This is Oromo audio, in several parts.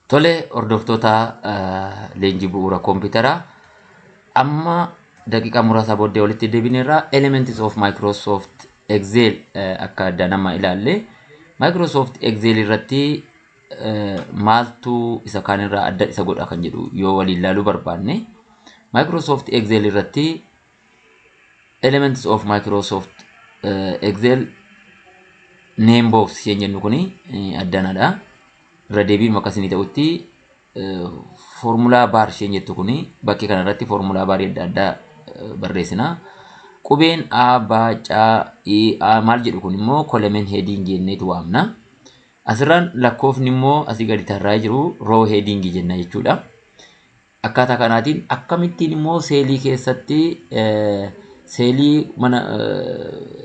Tole, hordoftoota leenjii bu'uura kompiitaraa, amma daqiiqaa muraasa booddee walitti deebineerra. Elements of Microsoft Excel akka adda nama ilaalle, Microsoft Excel irratti maaltu isa kaanirraa adda isa godha kan jedhu yoo waliin ilaaluu barbaanne, Microsoft Excel irratti Elements of Microsoft Excel name box isheen jennu kuni addanadha. Irra deebiin akkasinii ta'utti, formula bar isheen jettu kuni bakkee kanarratti formula barii adda addaa barreessina. Qubeen A, B, C, E, A maal jedhu kun immoo column heading jenneetu waamna. Asirraan lakkoofni immoo asii gadi tarraa'ee jiru row heading jenna jechuudha. Akkaataa kanaatiin akkamittiin immoo cellii keessatti, cellii mana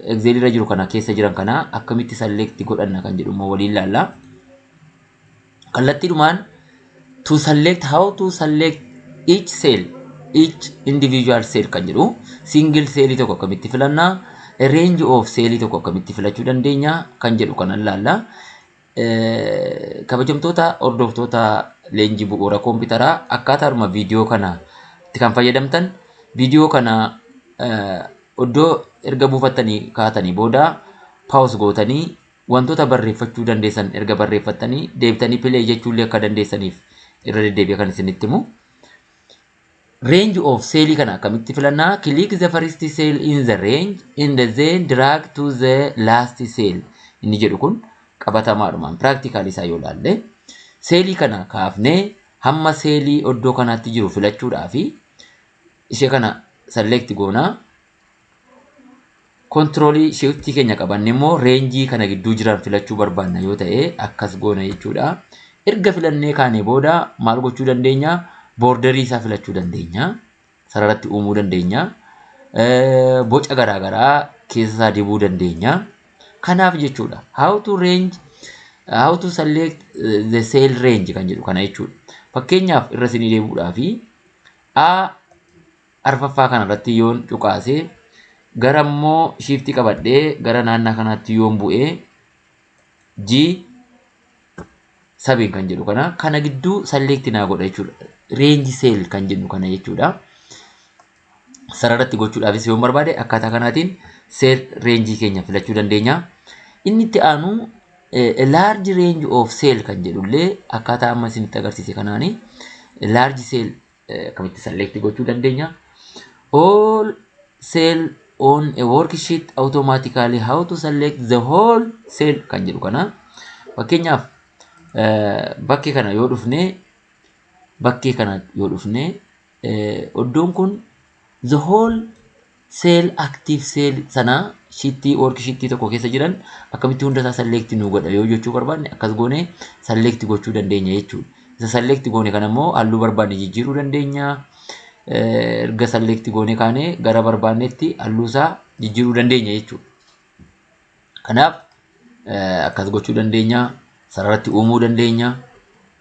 Excel irra jiru kana keessa jiran kana akkamitti select godhanna kan jedhu immoo waliin ilaalla. Kallattiidhumaan to select, how to select each cell, each individual cell kan jedhu, single cellii tokko akkamitti filannaa, range of cellii tokko akkamitti filachuu dandeenya kan jedhu kana ilaalla. Kabajamtoota hordoftoota leenjii bu'uura kompiitaraa, akkaataadhuma viidiyoo kana itti kan fayyadamtan, viidiyoo kana iddoo erga buufattanii kaatanii booda pause gootanii, wantoota barreeffachuu dandeessan erga barreeffattanii deebitanii play jechuullee akka dandeessaniif irra deddeebi'ee kan isinitti himu. Range of cellii kana akkamitti filannaa? Click the first cell in the range and then drag to the last cell. Inni jedhu kun qabatamaadhumaan practical isaa yoo ilaalle, cellii kana kaafnee hamma cellii iddoo kanaatti jiru filachuudhaaf ishee kana select goonaa. Controlii shiftii keenya qabanne immoo rangeii kana gidduu jiran filachuu barbaanna yoo ta'e, akkas goona jechuudha. Erga filannee kaanee booda maal gochuu dandeenya? Borderii isaa filachuu dandeenya. Sararatti uumuu dandeenya. Boca garaagaraa keessa isaa dibuu dandeenya. Kanaaf jechuudha. How to range, how to select the cell range kan jedhu kana jechuudha. Fakkeenyaaf, irra isinii deebi'uudhaafi, A arfaffaa kanarratti yoon cuqaasee, gara immoo shiftii qabadhee gara naannaa kanaatti yoon bu'ee, G 7 kan jedhu kana gidduu select naa godha jechuudha. Range cell kan jennu kana jechuudha. Sararatti gochuudhaafis yoo barbaade, akkaataa kanaatiin cell rangeii keenya filachuu dandeenya. Inni itti aanu large range of cell kan jedhullee akkaataa amma isinitti agarsiise kanaani large cell akkamitti select gochuu dandeenya. All cell on a worksheet automatically, how to select the whole cell kan jedhu kana, fakkeenyaaf bakkee kana yoo dhufne, bakkee kana yoo dhufne, iddoon kun the whole cell, active cell sana, sheetii, worksheetii tokko keessa jiran akkamitti hunda isaa select nu godha yoo jechuu barbaanne, akkas goone select gochuu dandeenya jechuudha. Isa select goone kana immoo halluu barbaanne jijjiiruu dandeenya. Erga select goone kaane gara barbaannetti halluu isaa jijjiiruu dandeenya jechuudha. Kanaaf akkas gochuu dandeenya. Sararatti uumuu dandeenya.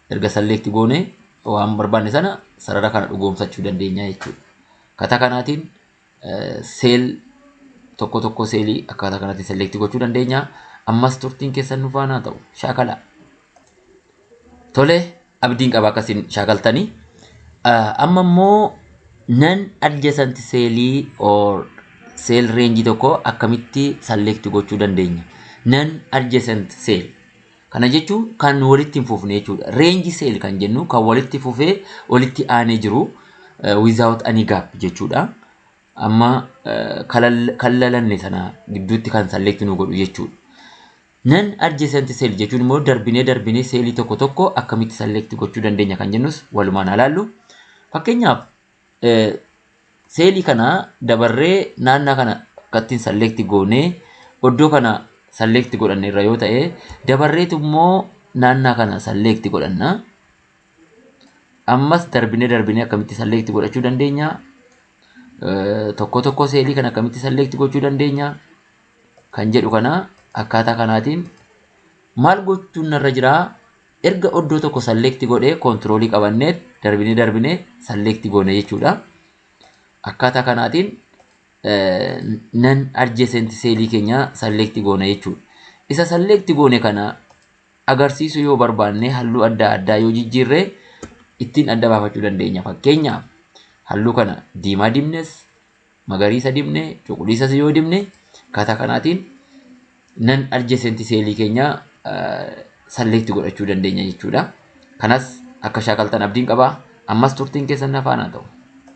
Erga select goone waan barbaanne sana sarara kana dhugoomsachuu dandeenya jechuudha. Akkaataa kanaatiin cell tokko tokko cellii akkaataa kanaatiin select gochuu dandeenya. Ammas turtiin keessan nu faana ta'u, shaakalaa. Tole, abdiin qaba akkasiin shaakaltanii. Amma immoo non adjacent cellii or cell rangeii tokko akkamitti select gochuu dandeenya? Non adjacent cell. Kana jechuun kan walitti hin fufne jechuudha. Range cell kan jennu kan walitti fufee walitti aanee jiru, without any gap jechuudha. Amma kan lalanne sana gidduutti kan select nu godhu jechuudha. Non adjacent cell jechuun immoo darbinee darbinee cellii tokko tokko akkamitti select gochuu dandeenya kan jennus walumaan haa ilaallu. Fakkeenyaaf, cellii kana dabarree naannaa kana akkattiin select goonee iddoo kana select godhanneerra yoo ta'e, dabarreetu immoo naannaa kana select godhanna. Ammas darbinee darbinee akkamitti select godhachuu dandeenya? Tokko tokko cellii kana akkamitti select gochuu dandeenya? Kan jedhu kana akkaataa kanaatiin maal gochuun narra jiraa? Erga iddoo tokko select godhee, controlii qabannee darbinee darbinee select goone jechuudha. Akkaataa kanaatiin non adjacent cellii keenya select goone jechuudha. Isa select goone kana agarsiisuu yoo barbaanne halluu adda addaa yoo jijjiirre ittiin adda baafachuu dandeenya. Fakkeenyaaf halluu kana diimaa dibnes, magariisa dibne, cuquliisas yoo dibne akkaataa kanaatiin non adjacent seelii keenya select godhachuu dandeenya jechuudha. Kanas akka shaakaltan abdiin qaba. Ammas turtiin keessan na faana ta'u.